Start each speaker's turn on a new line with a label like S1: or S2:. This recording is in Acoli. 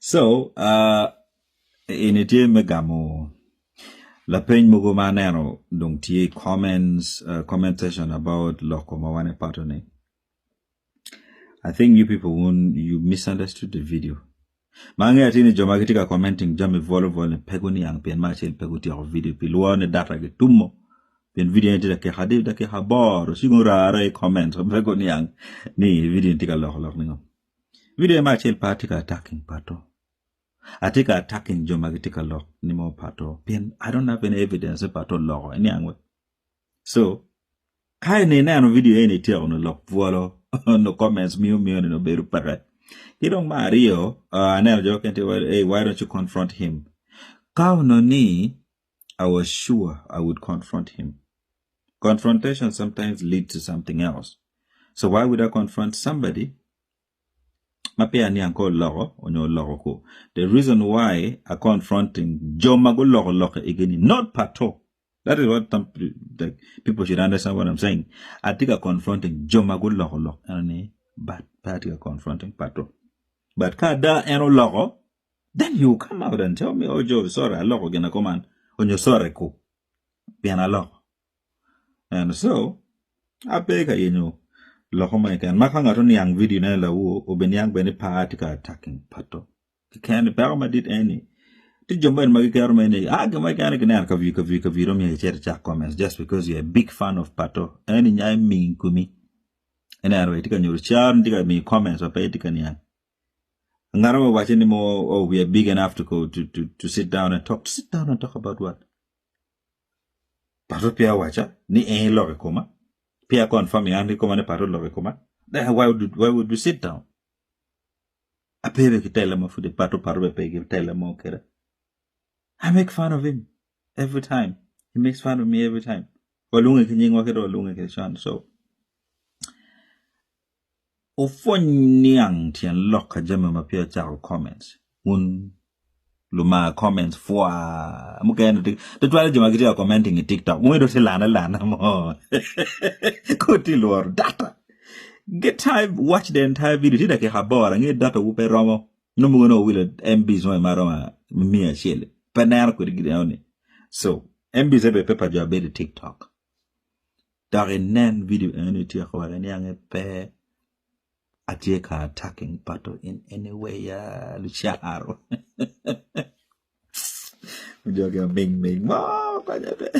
S1: So, uh, ini tye me gamo lapeny mogo ma aneno dong tye i comments, uh, comment section about loko ma wan ipato ni. I think you people won't, you misunderstood the video. Ma angeyo atir ni jo ma gitye ka commenting jami bwolo bwolo ni pe guniang pien me acel pe gutyeko video pi lworo ni data gitumo pien video ni tye dakika adi dakika aboro ci gurare i comment ma pe guniang ni video ni tye ka loko lok ningo. Video me acel pe atye ka attacking pato. Atye ka attacking jo ma gitye ka lok ni mo pato pien I don't have any evidence ni pato oloko iniang we. So ka in ineno video eni ityeko ni lok bwolo no comments miyo miyo ni obedo peke. Ki dong me aryo uh, aneno jo mukene tye waco hey why don't you confront him? Ka onongo ni I was sure I would confront him. Confrontation sometimes leads to something else. So why would I confront somebody ma peya aniang ka oloko onyo oloko ku? The reason why I confronting jo ma guloko lok igi ni not pato. That is what some, like, people should understand what I'm saying. Atye ka confronting jo ma guloko lok eno ni but pe atye ka confronting pato. But ka ada en oloko then he will come out and tell me oh Joe sorry aloko gin kuman onyo sorry ku pien aloko. And so ape ka yenyo loko mo keken ma ka ngat oniang video ne lawu obiniang bene ni pe atye ka attacking pato. Keken peko madit en ni tye jo moni ma giketo mere ni ah gin mo keken gineno ka view ka view ka view dong myero icit icak comments just because you are a big fan of pato en ni nyayo ming komi ineno itye ka nyuto cal itye ka miyo comments ma pe itye ka niang ngat mo owaco ni mo oh we are big enough to go to, to, to sit down and talk to sit down and talk about what pato peya owaca ni en iloko i koma peya confirm an kikoma ni pato oloko i koma then why would, why would we sit down Ape be ki tela ma pud epato pato be pe ki tela mo kede. I make fun of him every time. He makes fun of me every time. Walunge ki nyingwa kede walunge kede con. So, opwony niang tyen lok ka jami ma peya ocako comments. Wun lumar comments fwa mukene tutwale jo ma gitye ka commenting i TikTok wun dong tye lana lana mo koti lworo data get time watch the entire video tye dakika aboro ange data wu pe romo nongo mogo nongo wilo MBs mo ma romo miya acel pe neno kwede gin eno ni so MBs aye pe pa jo abedo i TikTok dok inen video eno ni ityeko wek iniange pe Atye ka attacking pato in any way ya lucaro. Ojogi aming ming mo konya pe.